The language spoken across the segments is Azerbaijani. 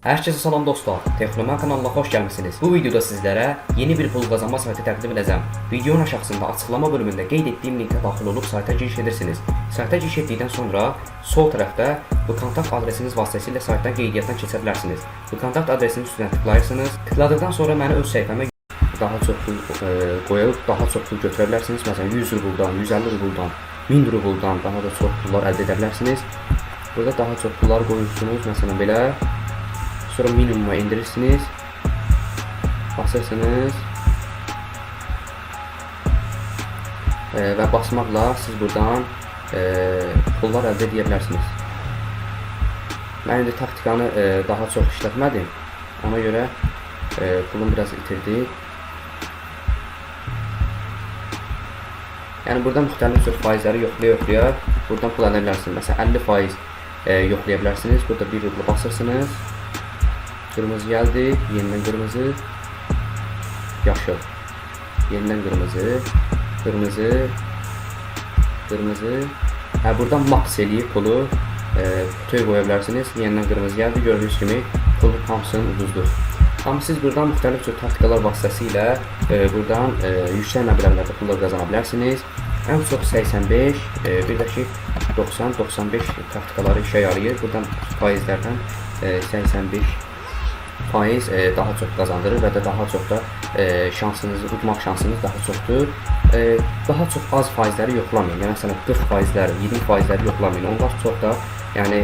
Herkese salam dostlar. Texnoman kanalına hoş gelmişsiniz. Bu videoda sizlere yeni bir pul kazanma saytı təqdim edeceğim. Videonun aşağısında açıqlama bölümündə qeyd etdiyim linkə daxil olub sayta giriş edirsiniz. Sayta giriş etdikdən sonra sol tərəfdə bu kontakt adresiniz vasitəsilə saytdan qeydiyyatdan keçə bilərsiniz. Bu kontakt adresinin üstünə tıklayırsınız. Tıkladıktan sonra məni öz səhifəmə daha çox pul qoyub daha çox pul götürə bilərsiniz. Məsələn 100 rubuldan, 150 rubuldan, 1000 rubuldan daha da çox pullar əldə edə bilərsiniz. Burada daha çox pullar qoyursunuz. Məsələn belə. Sonra minimuma indirirsiniz. Basırsınız. Və basmaqla siz buradan pullar əldə edə bilərsiniz. Mən indi taktikanı daha çox işlətmədim. Ona görə pulum biraz itirdi. Yəni burada müxtəlif cür faizləri yoxlaya-yoxlaya buradan pul əldə edə bilərsiniz. Məsələn 50% yoxlaya bilərsiniz. Burada 1 rubl basırsınız. Qırmızı gəldi, yenidən qırmızı, yaşıl. Yenidən qırmızı, qırmızı, qırmızı. Hə, buradan max eləyib pulu qutuya qoya bilərsiniz. Yenidən qırmızı gəldi. Gördüyünüz kimi pulu hamısını uduzduq. Amma siz buradan müxtəlif cür taktikalar vasitəsilə buradan yüksək məbləğlərdə pullar qazana bilərsiniz. Ən çox 85, bir də ki 90-95 taktikaları işə yarayır. Buradan faizlərdən 85 faiz daha çox qazandırır və də daha çox da şansınız, udmaq şansınız daha çoxdur. Daha çox az faizləri yoxlamayın. Yəni məsələn 40 faizləri, 20 faizləri yoxlamayın. Onlar çox da yəni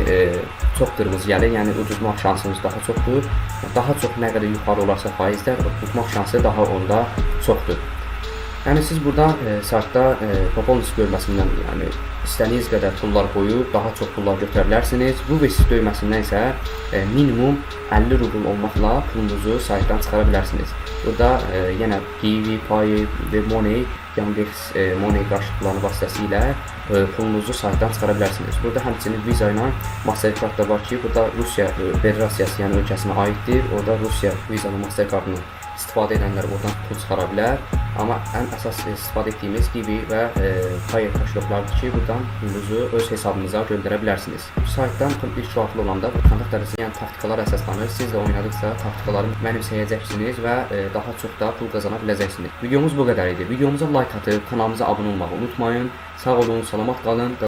çox qırmızı gəlir. Yəni uduzmaq şansınız daha çoxdur. Daha çox nə qədər yuxarı olarsa faizlər, udmaq şansı daha onda çoxdur. Yəni siz burada saytda Popolis bölməsindən yəni istədiyiniz qədər pullar qoyub daha çox pullar götürə bilərsiniz. Bu və siz düyməsindən isə minimum 50 rubl olmaqla pulunuzu saytdan çıxara bilərsiniz. Burada yenə Qiwi, Pay və Money, Yandex Money qarşılıqlarını vasitəsilə pulunuzu saytdan çıxara bilərsiniz. Burada həmçinin Visa ilə Mastercard da var ki, burada Rusiya Federasiyası, yəni ölkəsinə aiddir. Orada Rusiya Visa ilə Mastercard-ını istifadə edənlər oradan pul çıxara bilər. Amma ən əsas istifadə etdiyimiz Qiwi və Payeer kaşeloklardır ki, buradan pulunuzu öz hesabınıza göndərə bilərsiniz. Saytdan ilk daxil olanda bu kontakt adresi, yəni taktikalar əsaslanır. Siz də oynadıqca taktikaları mənimsəyəcəksiniz və daha çox da pul qazana biləcəksiniz. Videomuz bu qədər idi. Videomuza like atıb kanalımıza abunə olmağı unutmayın. Sağ olun, salamat qalın.